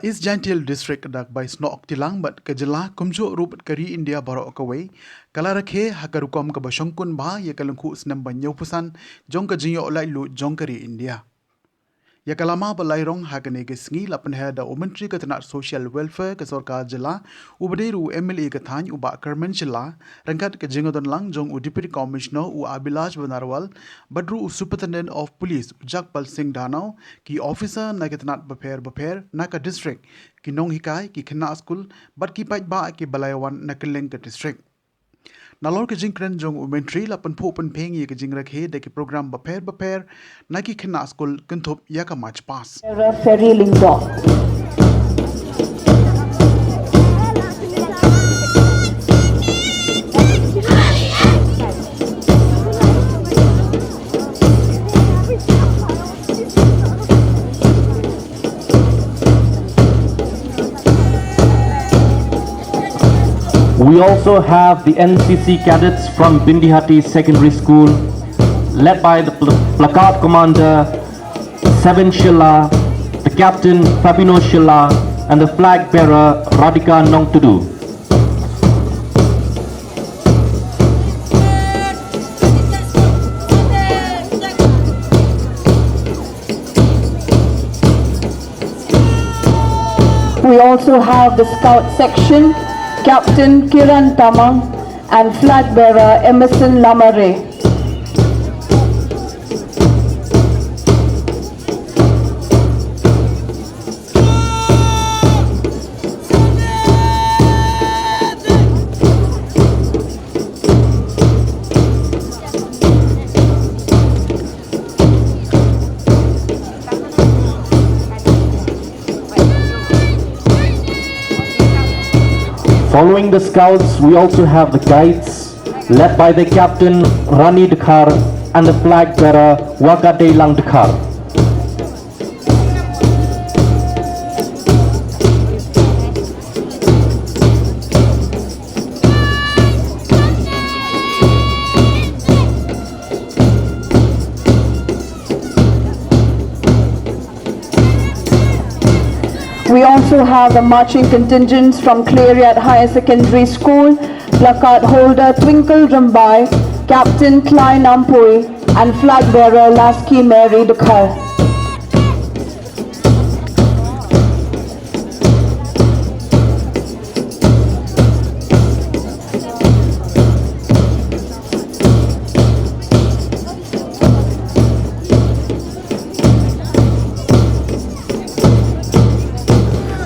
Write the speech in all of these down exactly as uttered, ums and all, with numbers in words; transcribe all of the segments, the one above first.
East Jaintia Hills District ka dak bai snoh ok tilang bad ka jylla kumjuh ruh bad ka ri India baroh kawei ka la rakhe ha ka rukom kaba shongkun bha ïa ka lyngkhuh snem ba hynñiewphew san jong ka jingïoh laitluid jong ka ri India. Ïa ka lama ba lai rong ha kane ka sngi la pynher da u Myntri ka tnat Social Welfare ka sorkar jylla, uba dei ruh u M L A ka thaiñ u Bah Kyrmen Shylla, ryngkat ka jingdon lang jong u Deputy Commissioner u Abhilash Banerwal, bad ruh u Superintendent of Police u Jagpal Singh Dhanoa, ki officer na ki tnat bapher bapher na ka district, ki nonghikai, ki khynnah skul, bad ki paidbah kiba la ïawan na kylleng ka district. Nalor ka jingkren jong u Myntri la pynphuh pynphieng ïa ka jingrakhe da ki program bapher bapher na ki khynnah skul kynthup ïa ka March Past. Ferry Lyngdoh. We also have the N C C cadets from Byndihati Secondary School, led by the pl- placard commander Seven Shylla, the captain Fabino Shylla, and the flag bearer Radhika Nongtudu. We also have the Scout section, Captain Kiran Tamang and flag bearer Emerson Lamare. Following the scouts, we also have the guides, led by the captain Rani Dkhar and the flag bearer Waka Deilang Dkhar. We also have the marching contingents from Cleriat Higher Secondary School, placard holder Twinkle Rambai, Captain Tlai Nampui, and flag bearer Laski Mary Dkhar.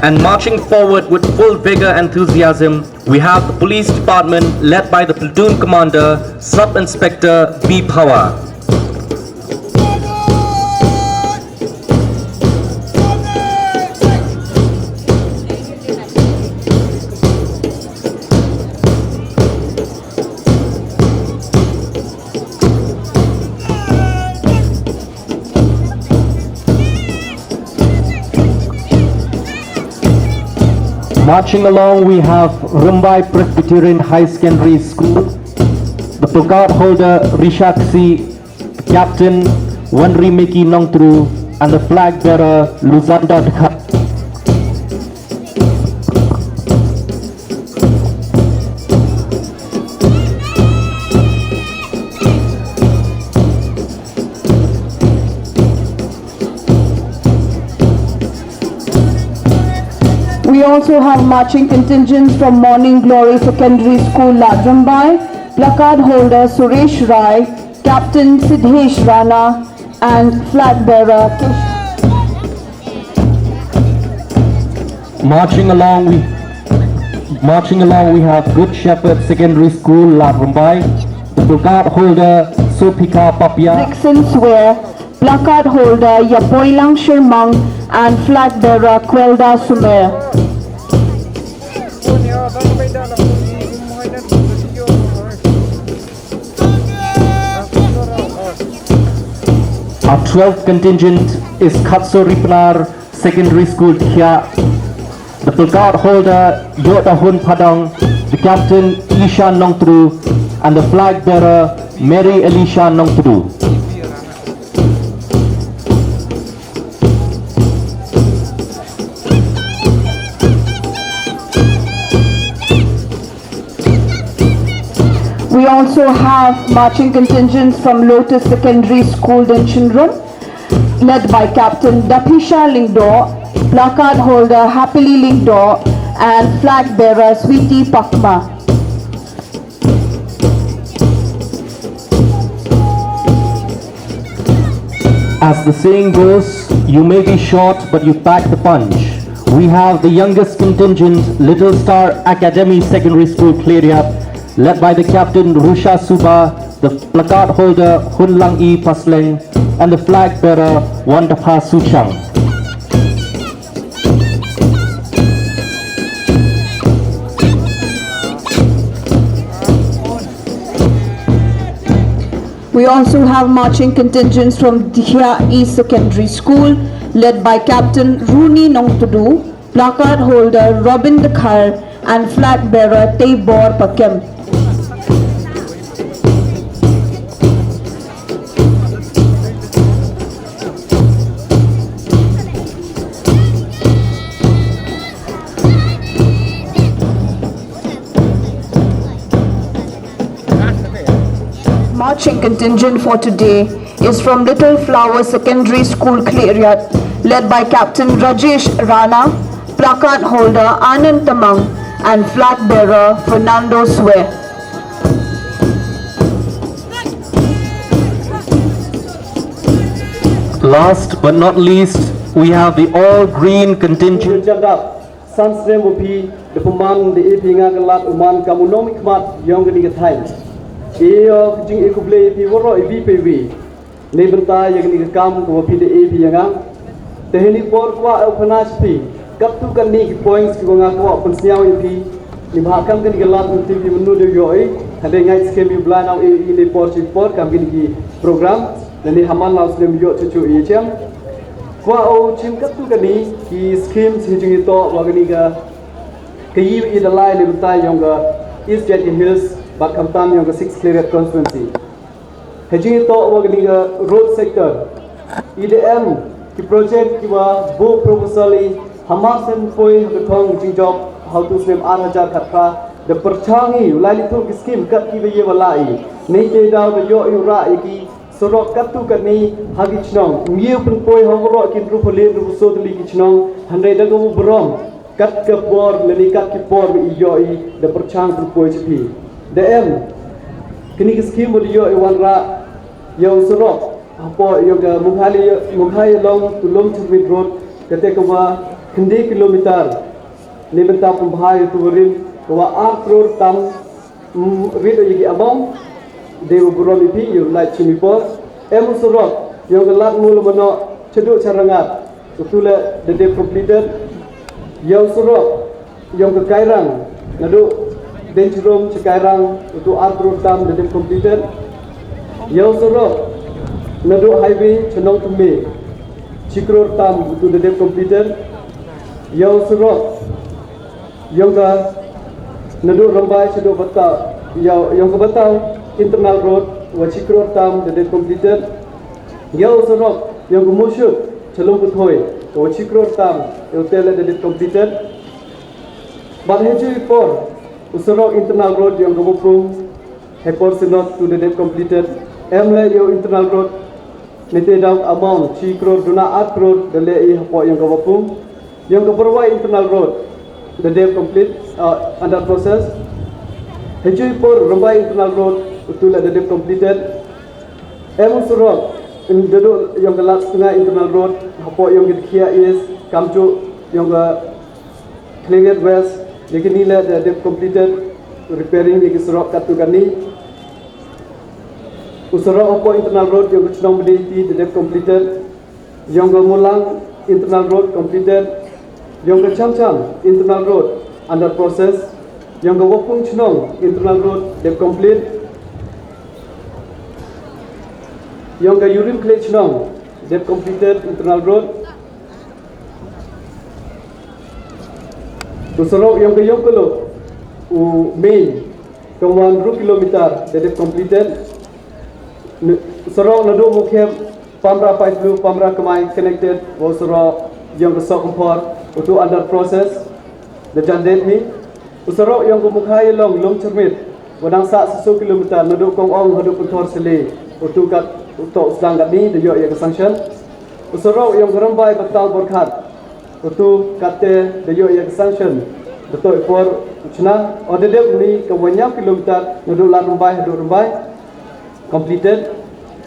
And marching forward with full vigor and enthusiasm, we have the police department led by the platoon commander, Sub Inspector B Phawa. Marching along, we have Rymbai Presbyterian High Secondary School, the placard holder Rishaksi, Captain Wanri Meki Nongtru, and the flag bearer Luzanda Dkhar. We also have marching contingents from Morning Glory Secondary School, Ladrumbai, placard holder Suresh Rai, Captain Sidhesh Rana, and flag bearer Kish. Marching along, we marching along, we have Good Shepherd Secondary School, Ladrumbai. The placard holder Sophika Papia. Dixon Swear, placard holder Yapoilang Shermang, and flag bearer Kwelda Sumer. Our twelfth contingent is Khatso Ripnar Secondary School, Dkhiah. The placard holder, Yodahun Padang, the captain, Isha Nongtru, and the flag bearer, Mary Elisha Nongtru. We also have marching contingents from Lotus Secondary School, Dinchinrum, led by Captain Dapisha Lyngdoh, placard holder Happily Lyngdoh, and flag bearer Sweetie Pakma. As the saying goes, you may be short, but you pack the punch. We have the youngest contingent, Little Star Academy Secondary School, Khliehriat, led by the captain, Rusha Suba, the placard holder, Hunlang E Pasleng, and the flag bearer, Wandapha Suchang. We also have marching contingents from Dihia East Secondary School, led by Captain Rooney Nongtudu, placard holder Robin Dkhar, and flag bearer Teibor Pakem. Marching contingent for today is from Little Flower Secondary School, Khliehriat, led by Captain Rajesh Rana, placard holder Anand Tamang, and flag bearer Fernando Swe. Last but not least, we have the all green contingent. San snem u phi da pynman da e phi nga ka lad u man kam u nongmihkhmat yong kani ka thaiñ. E ïoh ka jingkhublei ïa phi waroh i wi pa i wi. Neibynta ïa kani ka kam kaba phi da e phi ïa nga. Te heini por kwah u pynbna sha phi katto katne ki points kiba nga kwah pynsngew ïa phi. Neibhah kam kani ka lad mynta phi mynnu da ïoh i. Hynrei nga ngeit skhem ïa u Blai un ai i ne por shi por kam kani ki program. Lane ha man la u snem ïoh chuh chuh ïa chem. Kwah u chim katto katne ki schemes ha jingïatoh wa kani ka, ka ïing i da lai neibynta yong ka East Jaintia Hills bad khamtam yong ka Six Khliehriat Constituency. Ha jingïatoh wa kani ka road sector, i da em ki project kiwa buh proposal i ha marsien poi ha ka thong jingjop ha utu u snem ar hajar khatphra, da pyrchang i u lai lynti ki scheme kat kiba ïa wa la i. Neite daw da ïoh i u rah ïa ki surok katto katne ha ki chnong. Ngi u pynpoi ha waroh ki hynriewphew lane hynriewphew soo tylli ki chnong. Hynrei da kaba burom kat ka por lane kat ki por ba i ïoh i da pyrchang pynpoi sha phi. Da em kini ki scheme ba da ïoh i wanrah ïa u surok hapoh ïa ka Mungkhai, Mungkhai Long to Lum Chyrmit Road, kata kawa khyndai kilometer. Neibynta pynbha ïa utu u rim kawa ar klur tam. Mm, rit ïa ki amount, dei u burom ïa phi, ïa u lait chim i por. Em u surok yong ka Lad Mawlamanoh, Chaduh Charangat, utu leh da dep completed. Ïa u surok yong ka Kairang, naduh Denchrum cha Kairang, utu ar klur tam da dep completed. Ïa u surok naduh highway cha Nongthymmai, chi klur tam utu da dep completed. Ïa u surok yong ka naduh Rymbai Chaduh Bataw, ïa, yong ka Bataw Internal Road wa chi klur tam da dep completed. Ïa u surok yong ka Mushut cha Lum Puthoi wa chi klur tam, ïa u te leh da dep completed. Bad ha ju i por u surok Internal Road yong ka Wapung, ha i por Synod utu da dep completed. Em leh ïa u Internal Road, neite daw amount chi klur duna ar klur da leh i hapoh yong ka Wapung. Yong ka Byrwai Internal Road da dep complete, uh, under process. Ha ju i por Rymbai Internal Road utu leh da dep completed. Em u surok, in, naduh yong ka Lad Spenga Internal Road hapoh yong ka Dkhia East, kam ju yong ka Khliehriat West, ïa kini leh da dep completed, repairing ïa ki surok katto katne. U surok hapoh Internal Road yong ka chnong Bdei ti da dep completed. Yong ka Mulang Internal Road completed. Yong ka Chamcham Internal Road under process. Yong ka Wapung Chnong Internal Road dep complete. Yong ka Yurim Khlieh Chnong dep completed Internal Road. U surok yong ka Yongkulu, u main, ka wan ru kilometer da dep completed. Surok naduh Mukhep Pamra Paitlu, Pamra Kmai connected wa u surok yong ka Sohkymphor, utu under process, da jan dep hi. U surok yong ka Mukha Ilong Lum Chyrmit, Wa dang sah shisha kilometer naduh Kong Ong haduh Pynthor Sele, utu kat uto u sdang katni da ïoh ïa ka sanction. U surok yong ka Rymbai Batal Borkhat, utu katte da ïoh ïa ka sanction. Da toh i por u chna, o da dep ni ka wa hynñiew kilometer naduh Lad Rymbai haduh Rymbai. Completed.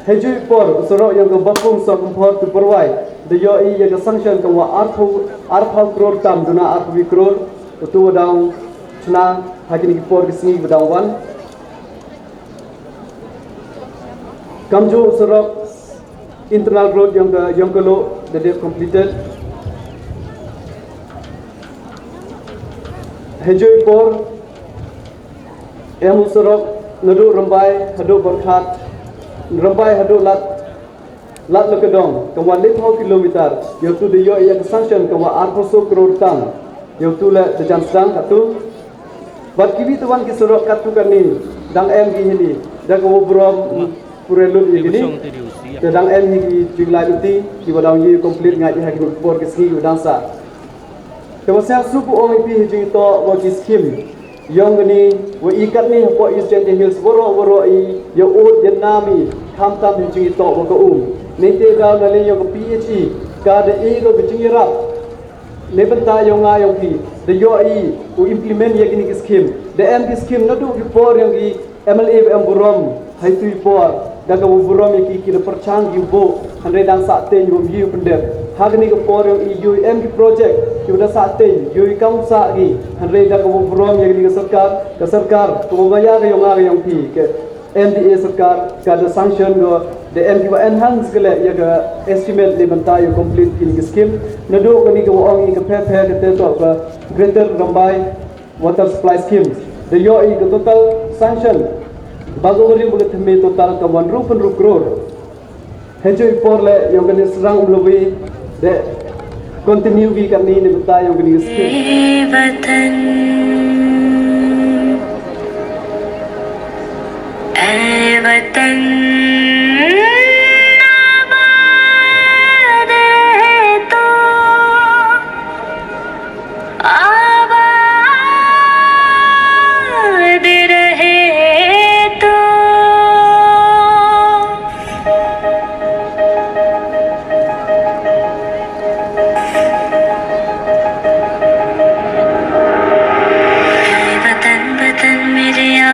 Hei ju i por u surok yong ka Bapung Sokymphor to Pyrwai da ïoh ïa ka sanction ka wa arphew, arphew crore tam duna arphew crore. Utu wa dang chna ha kini ki por ki sngi wa dang wan. Kamju u surok internal road yong ka, yong ka lo da dep completed. Hei ju i por em u surok naduh Rymbai haduh Borkhat, Rymbai haduh Lad, Lad Lakadong ka wa liphew kilometer, ïa utu da ïoh ïa ka sanction ka wa arphew so crore tam. Ïa utu le da jan sdang katu. Bad kiwi te wan ki surok katu kani dang em ki hini da ka wa burom pure lut ïa kini. Te dang em hi ki jinglai luti ki wa dang ïa complete ngai ha ki por ki sngi ki wa dang sah. Te wa sah suk u ong i pi hi jingto wa ki scheme. Yong kani wa i katni hapoh East Jaintia Hills waroh waroh i ïa ud ïa nam i khamtam hi jingto wa ka um. Ni te daw na le yong ka P H E ka da i ko ka jingïarap. Ni bynta yong nga yong pi da ïoh i u implement ïa kini ki scheme. Da em ki scheme naduh ki por yong ki M L A wa em burom hei tu i por da ka wa burom ïa ki ki da pyrchang ki u buh hynrei dang sah teng wa ym ïa u pyndep. Ha kani ka por yong i ïoh em ki project ki wa da sah teng ïoh i kam sah ki hynrei da ka wa burom ïa kani ka sorkar, ka sorkar ka wa maya ka yong nga ka yong pi ka M D A sorkar ka da sanction ko da em ki wa enhance ka le ïa ka estimate ni bynta ïa complete kini ki scheme. Naduh kani ka wa ong i ka phe phe ka te to ka Greater Rymbai Water Supply Scheme da ïoh i ka total sanction ba ka wari ba ka thymme total ka wan ruh pynruh crore. Hei ju i por le yong kani sdang um lowi de continue wi kani ni bynta yong kani ka scheme. ए वतन, ए वतन।